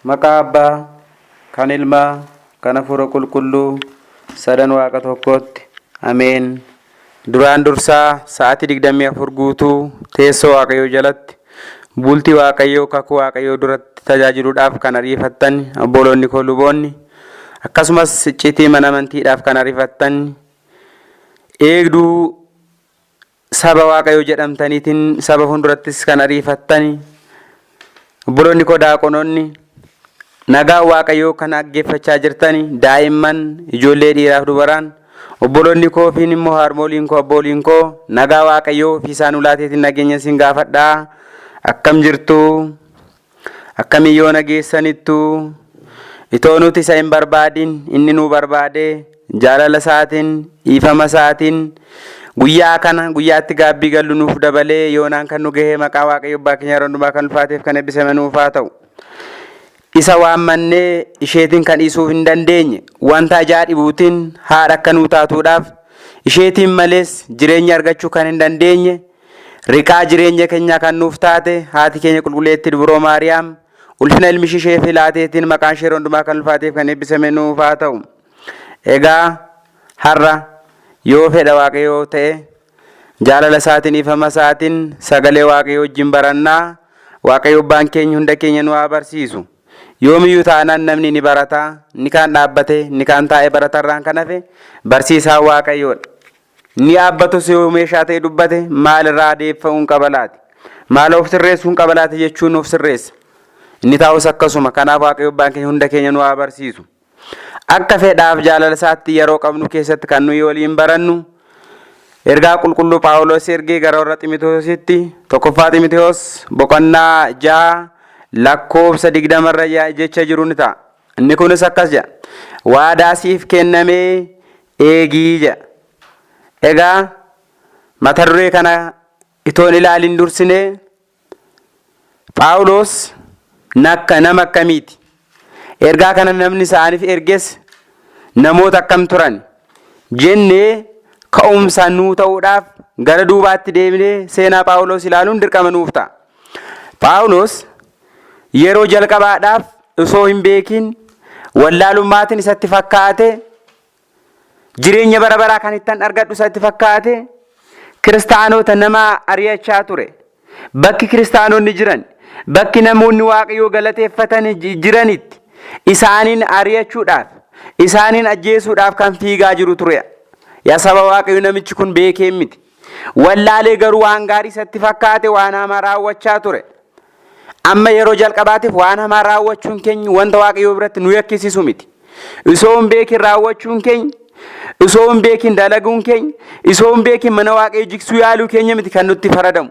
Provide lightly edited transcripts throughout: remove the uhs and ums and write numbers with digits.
Maqaa Abbaa, kan Ilmaa, kan Hafuura Qulqulluu, sadan Waaqa tokkootti. Ameen. Duraan dursaa sa'aatii 24 guutuu teessoo Waaqayyoo jalatti bultii Waaqayyoo kakuu Waaqayyoo duratti tajaajiluudhaaf kan ariifattan obboloonni koo luboonni, akkasumas icciitii mana amantiidhaaf kan ariifattan eegduu saba Waaqayyoo jedhamtaniitiin saba fuuldurattis kan ariifattan obboloonni koo daaqonoonni, nagaa Waaqayyoo kan dhaggeeffachaa jirtan daa'imman, ijoollee dhiiraaf dubaraan, obboloonni koo fi immoo harmooliin koo, abbooliin koo, nagaa Waaqayyoo fi isaan ulaateetiin nageenya isin gaafadhaa. Akkam jirtu? Akkamiin yoo nageessanittu? Itoo nuti isa hin barbaadin inni nu barbaade, jaalala isaatiin, dhiifama isaatiin guyyaa kana guyyaatti gaabbii gallu nuuf dabalee yoonaan kan nu gahee maqaa Waaqayyo abbaa keenya yeroo hundumaa kan ulfaateef kan eebbisame nuuf haa ta'u. Isa waammannee isheetiin kan dhiisuuf hin dandeenye wanta ajaa'ibuutiin haadha akka nuu taatuudhaaf, isheetiin malees jireenya argachuu kan hin dandeenye, riqaa jireenya keenyaa kan nuuf taate haati keenya qulqulleettii Dubroo Maariyaam ulfina ilmi ishee filaateetiin maqaan ishee yeroo hundumaa kan ulfaateef kan eebbisame nuuf haa ta'u. Egaa har'a yoo fedha Waaqayyoo ta'e, jaalala isaatiin, ifama isaatiin sagalee Waaqayyoo wajjin barannaa. Waaqayyo abbaan keenya hunda keenya nu haa barsiisu. Yoomiyyuu taanaan namni ni barata, ni kaan dhaabbate, ni kaan taa'ee baratarraan kan hafe barsiisaa Waaqayyoodha. Ni dhaabbatus yoo meeshaa ta'e dubbate maalirraa adeeffamuun qaba laati? Maal of sirreessuun qaba laati jechuun of sirreessa. Inni taa'us akkasuma. Kanaaf Waaqayyo abbaan keenya hunda keenya nu haa barsiisu. Akka fedhaaf jaalala isaatti yeroo qabnu keessatti kan nuyi waliin barannu ergaa qulqulluu Phaawulos ergee gara warra Ximitewoositti, tokkoffaa Ximitewoos boqonnaa 6 lakkoofsa 20 irra jecha jiru ni ta'a. Inni kunis akkas jedha. Waadaa siif kennamee eegii jedha. Egaa mata duree kana itoon ilaalin dursinee Phaawulos nakka nama akkamiiti? Ergaa kana namni isaaniif erges namoota akkam turan? Jennee ka'umsa nuu ta'uudhaaf gara duubaatti deebinee seenaa Phaawulos ilaaluun dirqama nuuf ta'a. Phaawulos yeroo jalqabaadhaaf osoo hin beekin wallaalummaatiin isatti fakkaate, jireenya bara baraa kan ittan argadhu isatti fakkaate, kiristaanota nama ari'achaa ture. Bakki kiristaanonni jiran, bakki namoonni Waaqayyoo galateeffatan jiranitti isaaniin ari'achuudhaaf, isaaniin ajjeesuudhaaf kan fiigaa jiru ture. Yaa saba Waaqayyoo, namichi kun beekee miti. Wallaalee garuu waan gaarii isatti fakkaate waan hamaa raawwachaa ture. Amma yeroo jalqabaatiif waan hamaa raawwachuun keenya wanta Waaqayyoo biratti nu yakkisiisu miti. Osoo hin beekin raawwachuun keenya, osoo hin beekin dalaguun keenya, osoo hin beekin mana Waaqayyoo jigsuu yaaluu keenya miti kan nutti faradamu.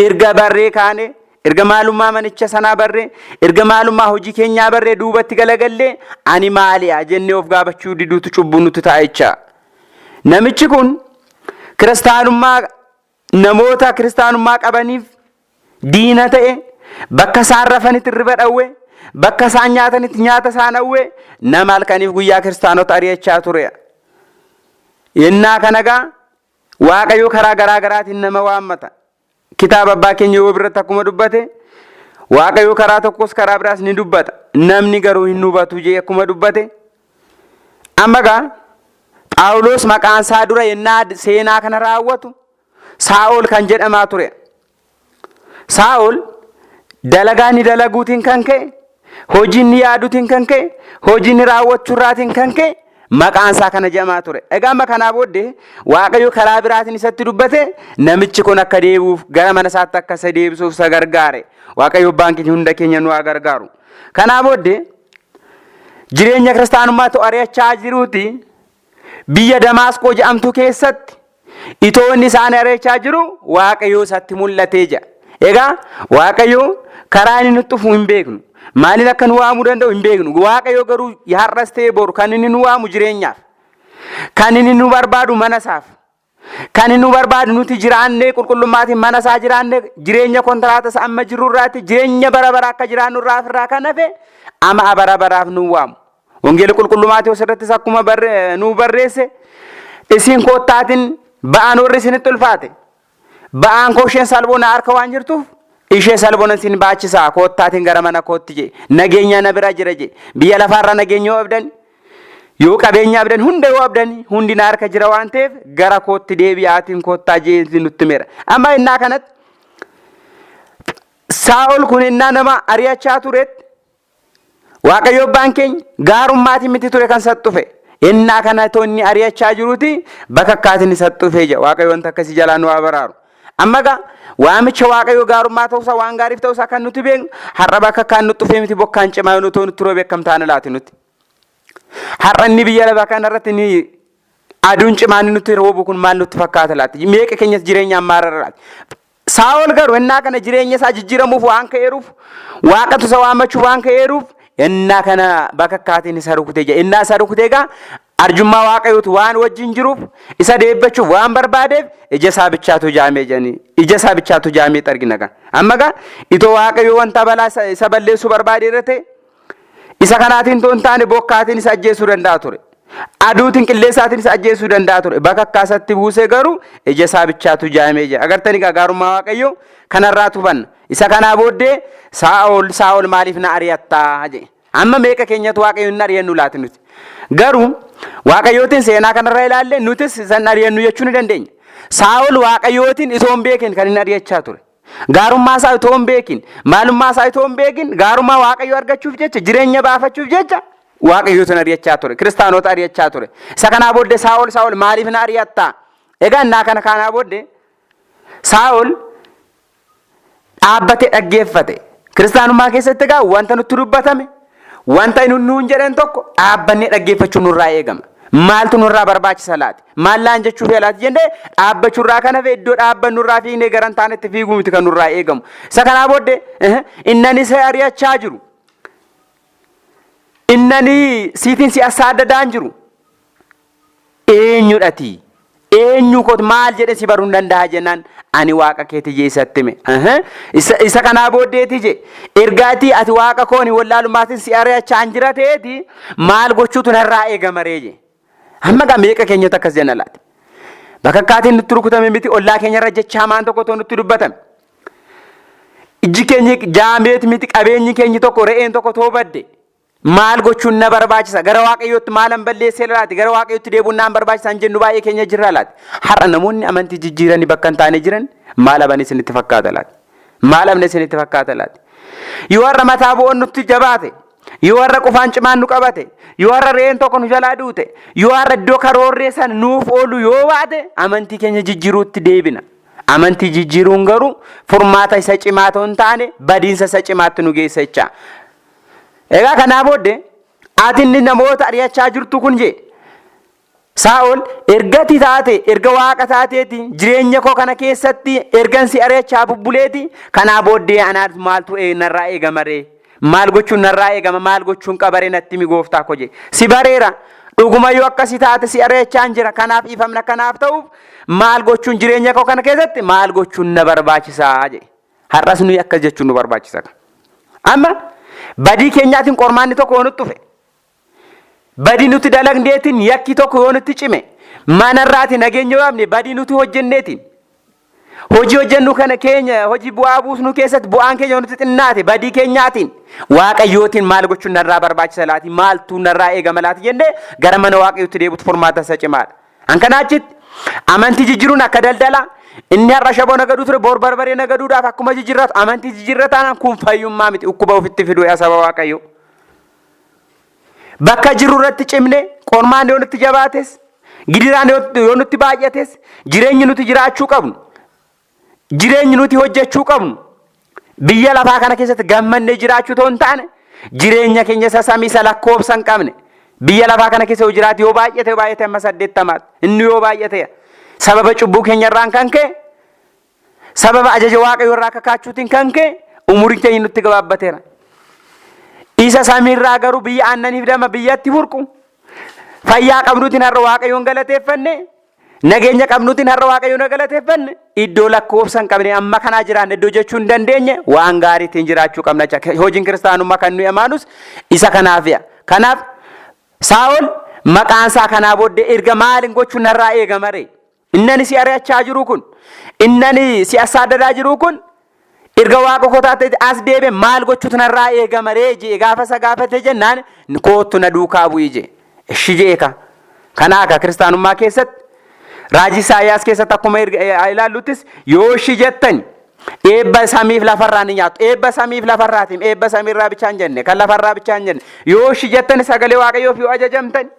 Erga barree kaane, erga maalummaa manicha sanaa barree, erga maalummaa hojii keenyaa barree duubatti galagallee ani maali'a jennee of gaafachuu diduutu cubbuu nutti ta'a jecha. Namichi kun kiristaanummaa, namoota kiristaanummaa qabaniif diina ta'e, bakka isaan rafanitti hirriba dhawwe, bakka isaan nyaatanitti nyaata isaan dhawwe, nama halkaniif guyyaa kiristaanota ari'achaa ture. Yennaa kana gaa Waaqayyo karaa garaa garaatiin nama waammata. Kitaaba abbaa keenya yoo biratti akkuma dubbate, Waaqayyo karaa tokkos karaa biraas ni dubbata. Namni garuu hin hubatu jee akkuma dubbate. Amma gaa Phaawulos maqaan isaa dura yennaa seenaa kana raawwatu Saa'ol kan jedhamaa ture. Saa'ol dalagaa inni dalaguutiin kan ka'e, hojii inni yaaduutiin kan ka'e, hojii inni raawwachuurraatiin kan ka'e maqaan isaa kana jedhamaa ture. Egaa amma kanaa booddee Waaqayyo karaa biraatiin isatti dubbate, namichi kun akka deebi'uuf gara mana isaatti akka isa deebisuuf isa gargaare. Waaqayyo abbaan keenya hunda keenya nu haa gargaaru. Kanaa booddee jireenya kiristaanummaa ari'achaa jiruuti biyya Damaasqoo jedhamtu keessatti itoo inni isaan ari'achaa jiru Waaqayyo isatti mul'atee jira. Egaa Waaqayyo karaa inni nutti dhufu hin beeknu. Maaliin akka nu waamuu danda'u hin beeknu. Waaqayyo garuu har'as ta'e boru kan inni nu waamu jireenyaaf. Kan inni nu barbaadu mana isaaf. Kan inni nu barbaadu nuti jiraannee qulqullummaatiin mana isaa jiraannee jireenya kontiraata isa amma jirru irraatti jireenya bara bara akka jiraannu irraa ofirraa kan hafe ama bara baraaf nu waamu. Wangeela qulqulluu Maatewos irrattis akkuma nuu barreesse, isin koottaatiin ba'aan warri isinitti ulfaate, ba'aan koo isheen salphoo na harka waan jirtuuf Ishee salbonan sin baachisaa koottaatiin gara mana kootti jee. Nageenya na bira jira jee. Biyya lafaarra nageenya yoo abdan yoo qabeenya abdan hunda yoo abdan hundi na harka jira waan ta'eef gara kootti deebi'aatiin koottaa jee nutti meera. Amma innaa kanatti Saa'ol kun innaa nama ari'achaa turetti Waaqayyo abbaan keenya gaarummaatiin miti ture kan isatti dhufe. Innaa kana itoo inni ari'achaa jiruuti bakakkaatiin isatti dhufe jedha. Waaqayyo wanta akkasii jalaa nu haa baraaru. Amma egaa waamicha Waaqayyo gaarummaa ta'uusaa waan gaariif ta'uusaa kan nuti beeknu har'a bakakkaan nutti dhufee miti bokkaan cimaa yoo nuti nutti roobe akkam taana laati nuti. Har'a inni biyya lafaa kanarratti ni aduun cimaan nutti roobu kun maal nutti fakkaata laati? Meeqa keenyas jireenya ammaa irra laati? Saa'ol garuu ennaa kana jireenya isaa jijjiiramuuf waan ka'eeruuf waaqatu isa waammachuuf waan ka'eeruuf ennaa kana bakakkaatiin isa rukute jedhe. Ennaa isa rukute egaa arjummaa waaqayyootu waan wajjin jiruuf isa deebbachuuf waan barbaadeef ija isaa bichaatu jaamee jedhanii ija isaa bichaatu jaamee argina gaa. Amma gaa itoo waaqayyo wanta balaa isa balleessuu barbaade irra ta'e Isa kanaatiin otoo hin taane bokkaatiin isa ajjeesuu danda'a ture. Aduutiin qilleensaatiin isa ajjeesuu danda'a ture. Bakakkaa isatti buusee garuu ija isaa bichaatu jaamee jira. Agartanii egaa gaarummaa Waaqayyoo kanarraa tufanna. Isa kanaa booddee Saa'ol Saa'ol maaliif na ari'attaa jedhe. Amma meeqa keenyatu Waaqayyo hin ari'annu laati nuti. Garuu Waaqayyootiin seenaa kanarraa ilaalle nutis isa hin ari'annu jechuu ni dandeenya. Saa'ol Waaqayyootiin itoo hin beekin kan inni ari'achaa ture. Gaarummaa isaa itoo hin beekin, maalummaa isaa itoo hin beekin, gaarummaa Waaqayyoo argachuuf jecha, jireenya baafachuuf jecha Waaqayyootu ari'achaa ture. Kiristaanota ari'achaa ture. Isa kanaa booddee Saa'ol Saa'ol maaliif na ari'attaa? Egaa innaa kana kanaa booddee Saa'ol dhaabbatee dhaggeeffate. Kiristaanummaa keessatti egaa wanta nutti dubbatame, wanta inni nuun jedhan tokko dhaabbannee dhaggeeffachuun nurraa eegama. Maaltu nurraa barbaachisa laati? Maal laan jechuuf laati jennee dhaabbachuurraa kan hafe iddoo dhaabbannurraa fiignee gara hin taanetti fiiguu miti kan nurraa eegamu. Isa kanaa booddee innani isa ari'achaa jiru. Innani siitiin si assaaddadaa jiru. Eenyudhati? Eenyu kooti maal jedhe si baruu hin danda'a jennaan ani waaqa keeti jee isatti hime. Isa, isa kanaa booddeeti je ergaatii ati waaqa kooni wallaalummaatiin si ari'achaa hin jira ta'eeti maal gochuutu narraa eegama ree je. Amma gaa meeqa keenyatu akkas jenna laati. Bakakkaatiin nutti rukutame miti ollaa keenyarra jecha hamaan tokko otoo nutti dubbatame. Ijji keenya jaameet miti qabeenyi keenyi tokko re'een tokko too badde. Maal gochuun na barbaachisa? Gara Waaqayyootti maalan balleessee laati? Gara Waaqayyootti deebi'uun naan barbaachisa hin jennu baay'ee keenya jirra laati. Har'a namoonni amantii jijjiiranii bakka hin taane jiran maal haban isinitti fakkaata laati? Maal habne isinitti fakkaata laati? Yoo har'a mataa bo'oon nutti jabaate, yoo har'a qufaan cimaan nu qabate, yoo har'a re'een tokko nu jalaa duute, yoo har'a iddoo karoorree san nuuf oolu yoo baate amantii keenya jijjiiruutti deebina. Amantii jijjiiruun garuu furmaata isa cimaa otoo hin taane badiinsa isa cimaatti nu geessa jecha. Egaa kanaa booddee ati inni namoota ari'achaa jirtu kun jee Saa'ol ergati taate erga waaqa taateeti jireenya koo kana keessatti ergan si ari'achaa bubbuleeti kanaa booddee anaa maaltu narraa eegama ree maal gochuun narraa eegama maal gochuun qabaree natti himi gooftaa koo jee si bareera dhuguma yoo akkasi taate si ari'achaan jira kanaaf dhiifamna kanaaf ta'uuf maal gochuun jireenya koo kana keessatti maal gochuun na barbaachisaa jee Har'as nuyi akkas jechuun nu barbaachisa. Amma badii keenyaatiin qormaanni tokko yoo nutti dhufe, badii nuti dalagneetiin yakki tokko yoo nutti cime, manarraati nageenya yoo dhabne badii nuti hojjenneetiin, hojii hojjennu kana keenya hojii bu'aa buusnu keessatti bu'aan keenya yoo nutti xinnaate badii keenyaatiin waaqayyootiin maal gochuun narraa barbaachisa laati maaltu narraa eegama laati jennee gara mana waaqayyootti deebitu furmaata isa cimaadha. An kanaa achitti amantii jijjiiruun akka daldalaa inni har'a shaboo nagaduu ture bor barbaree nagaduudhaaf akkuma jijjiirratu amantii jijjiirra taanaan kun fayyummaa miti dhukkuba ofitti fiduu yaa saba waaqayyoo. Bakka jirru irratti cimne qormaan yoo nutti jabaates gidiraan yoo nutti baay'ates jireenyi nuti jiraachuu qabnu Jireenyi nuti hojjechuu qabnu biyya lafaa kana keessatti gammannee jiraachuu otoo hin taane jireenya keenya isa samii isa lakkoofsa hin qabne biyya lafaa kana keessa yoo jiraate yoo baay'ate yoo baay'ate amma saddeettamaatti inni yoo baay'ate sababa cubbuu keenya irraan kan ka'e sababa ajaja waaqayyoo irraa kakaachuutiin kan ka'e umuriin keenya nutti gabaabbateera. Isa samiirraa garuu biyya aannaniif dama biyyatti burqu fayyaa qabnuutiin har'a waaqayyoon galateeffanne Nageenya qabnuutiin har'a Waaqayyoon yoo galateeffanne iddoo lakkoofsa hin qabne amma kanaa jiraanne iddoo jechuu hin dandeenye waan gaariitiin jiraachuu qabna jecha. Hojiin kiristaanummaa kan nuyi amaanus isa kanaafi'a. Kanaaf Saa'ol maqaan isaa kanaa booddee erga maalin gochuun narraa eegama ree? Innani si ari'achaa jiru kun, innani si assaaddadaa jiru kun Erga waaqa koo taate as deebe maal gochuutu narraa eegama ree jee gaafa isa gaafate jennaan koottu na duukaa bu'i jee. Ishi jee ka. Kanaa akka kiristaanummaa keessatti raajii Isaayyaas keessatti akkuma ilaalluttis yoo ishi jettan eebba samiif lafarraa ni nyaattu. Eebba samiif lafarraatiin eebba samiirraa bichaa hin jenne kan lafarraa bichaa hin jenne yoo ishi jettan sagalee Waaqayyoof yoo ajajamtan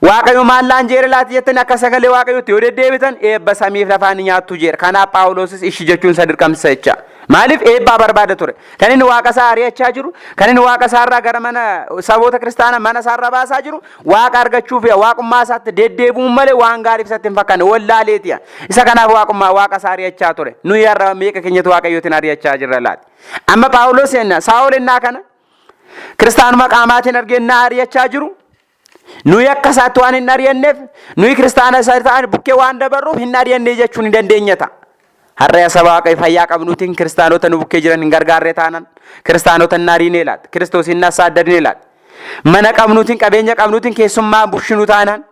Waaqayyo maal naan jeere laati jettanii akka sagalee Waaqayyootti yoo deddeebitan eebba samiif lafaa ni nyaattu jeera. Kanaaf Phaawulosis ishi jechuun isa dirqamsiisa jecha. Maaliif eebbaa barbaada ture? Kan inni waaqa isaa ari'achaa jiru, kan inni waaqa isaa irraa gara mana saboota kiristaanaa mana isaa irraa baasaa jiru, waaqa argachuuf waaqummaa isaatti deddeebi'uun malee waan gaariif isatti hin fakkaanne wallaaleeti. Isa kanaaf waaqummaa waaqa isaa ari'achaa ture. Nuyi har'a meeqa keenyatu Waaqayyootiin ari'achaa jirra laati? Amma Phaawulos enna Saa'ol ennaa kana kiristaanuma qaamaatiin argee ennaa ari'achaa jiru nuyi akka isaatti waan hin ari'anneef nuyi kiristaana isa ta'an bukkee waan dabarruuf hin ari'anne jechuu ni dandeenya ta'a. Har'a saba Waaqayyo fayyaa qabnuutiin kiristaanota nu bukkee jiran hin gargaarre taanan kiristaanota hin ariine laata Kiristoos hin assaaddadne laata mana qabnuutiin qabeenya qabnuutiin keessummaa bushinuu taanaan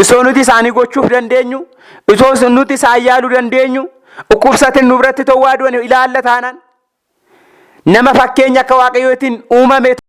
isoo nuti isaanii gochuuf dandeenyu isoo nuti isaan yaaluu dandeenyu dhukkubsatin nu biratti towwaa du'an ilaalla taanaan nama fakkeenya akka Waaqayyootiin uumame.